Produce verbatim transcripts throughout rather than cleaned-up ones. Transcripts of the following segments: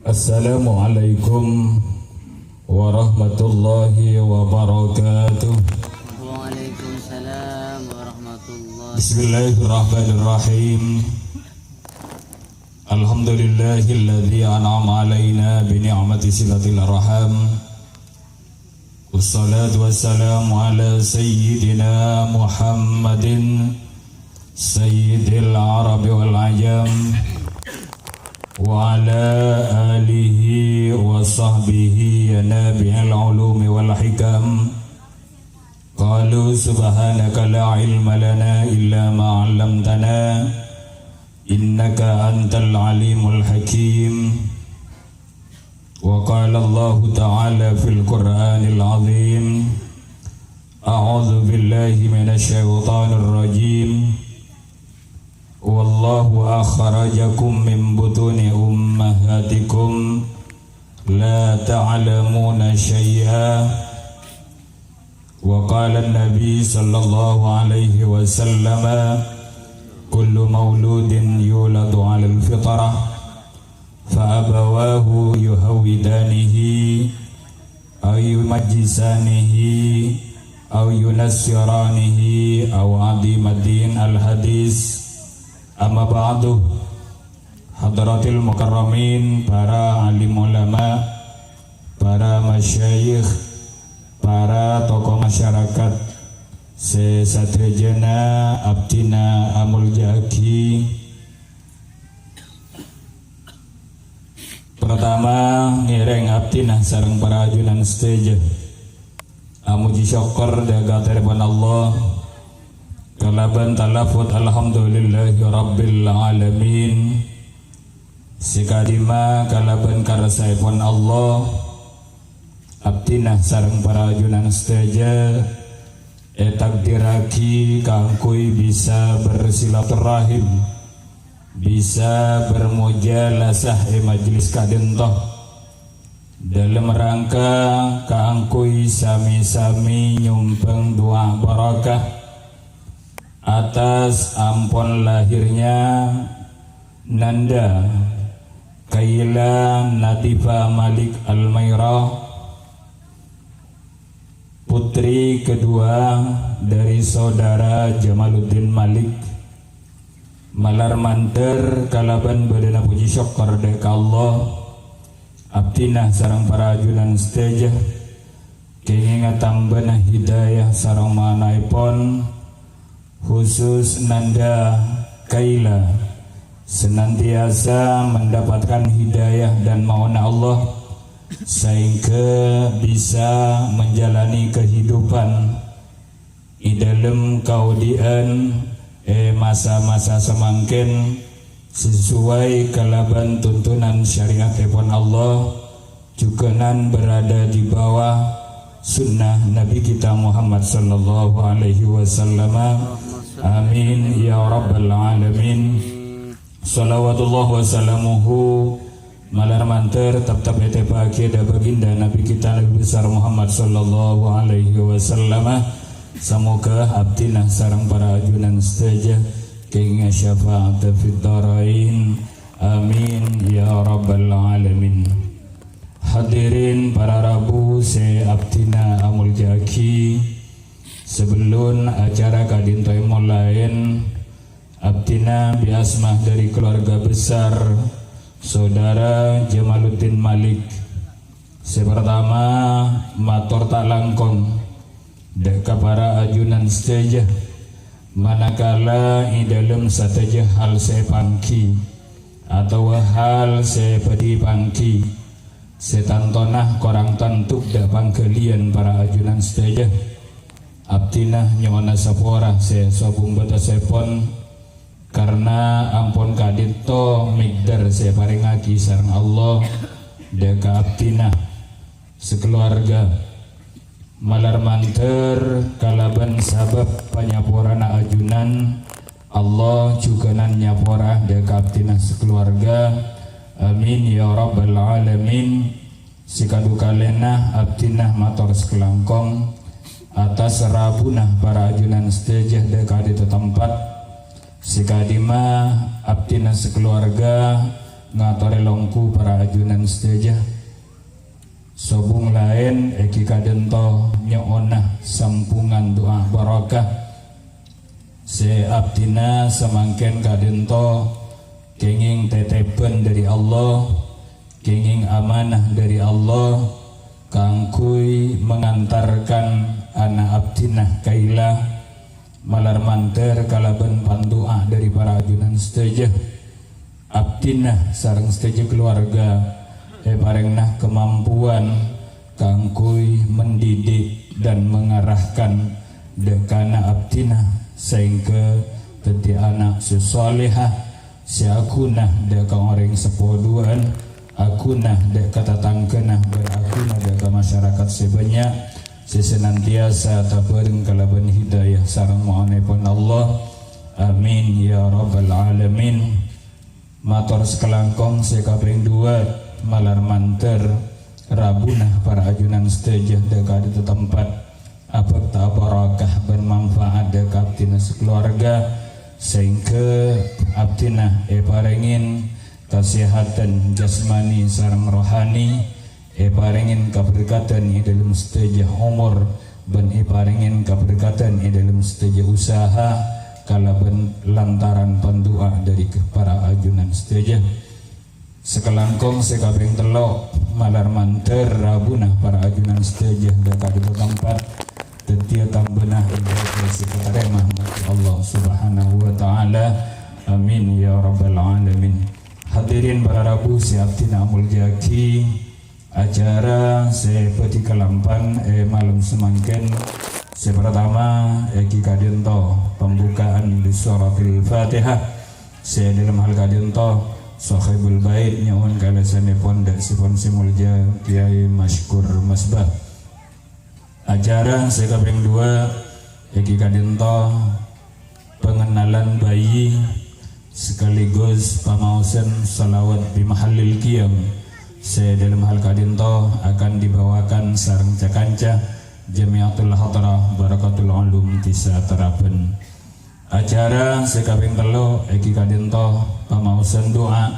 Assalamualaikum warahmatullahi wabarakatuh. Waalaikumsalam warahmatullahi. Bismillahirrahmanirrahim. Alhamdulillahilladzi an'ama alaina bi ni'mati silatil arham. Wassalatu wassalamu ala sayyidina Muhammadin sayyidil arabi wal ajam, wa ala alihi wa sahbihi ya nabi'al ulumi wal hikam. Qalu subhanaka la ilma lana illa ma 'allamtana, innaka antal alimul hakim. Wa qala Allahu ta'ala fil Qur'anil azim, a'udzu billahi minasy syaithanir rajim. Wallahu akhrajakum min butuni ummahatikum la ta'lamuna syai'a. Wa qala an-nabi sallallahu alaihi wasallam, kullu mauludin yuladu 'alal fitrah, fa abawahu yuhawwidanihi, aw yumajjisanihi, aw yunassiranihi, aw 'azimad din. Al-hadis. Amma ba'du, hadratil mukarramin, para alim ulama, para masyayikh, para tokoh masyarakat sè sadhâjâna abdhina amolja'aghi. Pertama, ngèrèng abdhina sareng para ajunan sadhâjâ amojhi sokkor dhâ' ka atèrèpon Allah kalabân talafut alhamdulillahi rabbil alamin. Sè ka'dimma kalabân karsaèpon Allah, abdhina sareng para ajunan sadhâjâ ètakdirraghi kaangghuy bisa bersilaturahim, bisa bermujalasah è majlis ka'dinto, dâlem rangka kaangghuy sami-sami nyombhâng du'a barakah atas ampon lahirnya Nanda Kaila Nadifa Malik Almairah, putri kedua dari saudara Jamaluddin Malik. Malar mandhâr kalabân bâdâna pojhi sokkor dhâ' ka Allah, abdhina sareng para ajunan sadhâjâ kèngèng atambâna hidayah sareng manaèpon, khusus Nanda Kaila, senantiasa mendapatkan hidayah dan maunah Allah, sehingga bisa menjalani kehidupan è dâlem kaodi'ân è masa-masa samangkèn sesuai kalabân tuntunan syariatèpon Allah, jhughânan berada di bawah sunnah Nabi kita Muhammad sallallahu alaihi wasallam. Amin ya rabbal alamin. Shalawatullah wa salamuhu malar mandhâr teptep ètèbâ'âghi dhâ' baginda Nabi kita Nabi besar Muhammad sallallahu alaihi wasallam. Samoga abdhina sareng para ajunan sadhâjâ kèngèng syafaat fid darain. Amin ya rabbal alamin. Hadirin para rabu sè abdhina amolja'aghi, sabellun acara ka'dinto èmolaè, abdhina bi asma dhâri keluarga besar Saudara Jamaluddin Malik, sè partama mator ta' langkong dhâ' ka para ajunan sadhâjâ, manakala è dâlem sadhâjâ hal sè èpangghi, otabâ hal sè bhâdhi èpangghi, sè tantona korang tanto dhâ' pangghâliyân para ajunan sadhâjâ. Abdhina nyo'ona sapora sè sobung bâtessèpon, karna ampon ka'dinto mègdâr sè èparèngaghi sareng Allah dhâ' ka abdhina sakaluarga. Malar mandhâr kalabân sabâb panyaporana ajunan, Allah jhughânan nyapora dhâ' ka abdhina sakaluarga. Amin ya rabbal alamin. Sè kadhuwâ kalèna abdhina mator sakalangkong atas rabuna para ajunan sadhâjâ dhâ' ka'dinto tempat. Sè ka'dimma abdhina sakaluarga Ngatorè longghu para ajunan sadhâjâ. Sobung laèn èngghi ka'dinto nyo'ona sampungan du'a barokah. Sè abdhina samangkèn ka'dinto kèngèng tètèbhân dhâri Allah, kèngèng amanah dhâri Allah, kaangghuy mangantarkan ana' abdhina kaèla, malar mandhâr kalabân pandu'a dhâri para ajunan sadhâjâ. Abdhina sareng sadhâjâ kalowarga èparèngana kamampowan kaangghuy mendidik dan mengarahkan dhâ' kana' abdhina saèngghâ dhâddhi ana' sè salèha, sè aghuna dhâ' ka orèng seppo duwâ'ân, aghuna dhâ' ka tatangghâna, bân aghuna dhâ' ka masyarakat sè bânnya', sè senantiasa tabhâreng kalabân hidayah sareng mo'onnèpon Allah. Amin, ya rabbal alamin. Mator sakalangkong sè kapèng duwâ', malar mandhâr rabuna para ajunan sadhâjâ dhâ' ka'dinto tempat abhâkta barokah bân manfaat dhâ' ka abdhina sakalowarga, saèngghâ abdhina èparèngè kasèhadhân jasmani sareng rohani, èparèngè kaberkadhân è dhâlem sadhâjâ omor, bân èparèngè kaberkadhân è dhâlem sadhâjâ usaha, kalabân lantaran pandu'a dhâri para ajunan sadhâjâ. Sakalangkong sè kapèng tello', malar mandhâr rabuna para ajunan sadhâjâ dhâ' ka'dinto tempat dhâddhiyâ tambâna ibâdâh sè èkatarèma bi' Allah Subhanahu wa Ta'ala. Amin, ya rabbal alamin. Hadirin para rabu sè abdhina amoljâ'aghi, acara sè bhâdhi kalampan è malem samangkèn, sè partama èngghi ka'dinto pembukaan bi' suratil Fatihah. Sè dhâlem hal ka'dinto, Sohibul Bait nyo'on kalèsanèpon dhâ' sèpon sè moljâ Kiai Masykur Masbah. Acara sè kapèng duwâ' èngghi ka'dinto pengenalan bayi sekaligus pamaosan shalawat bi mahallil qiyam sè dhâlem hal ka'dinto akan dibawakan sareng ca-kanca Jamiatul Hadrah Barakatul Ulum Dhisa Taraban. Acara sè kapèng tello' èngghi ka'dinto pamaosan du'a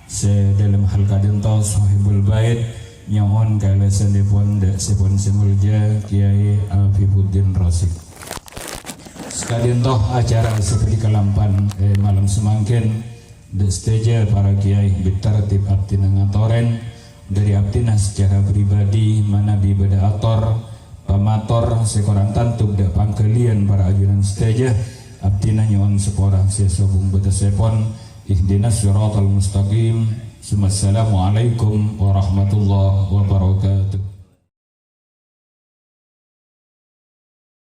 sè dhâlem hal ka'dinto Sohibul Bait nyo'on kalèsanèpon dhâ' sèpon sè moljâ Kiai Afifuddin Rasyid. Saka'dinto acara sè bhâdhi kalampan è malem samangkèn, dhâ' sadhâjâ para kiai bi tartib abdhina ngatorè dhâri abdhina sacara pribadi manabi bâdâ ator, pamator sè korang tantu dhâ' pangghâliyân para ajunan sadhâjâ, abdhina nyo'on sapora sè sobung bâtessèpon. Ihdinas siratal mustaqim. Summassalamualaikum warahmatullahi wabarakatuh.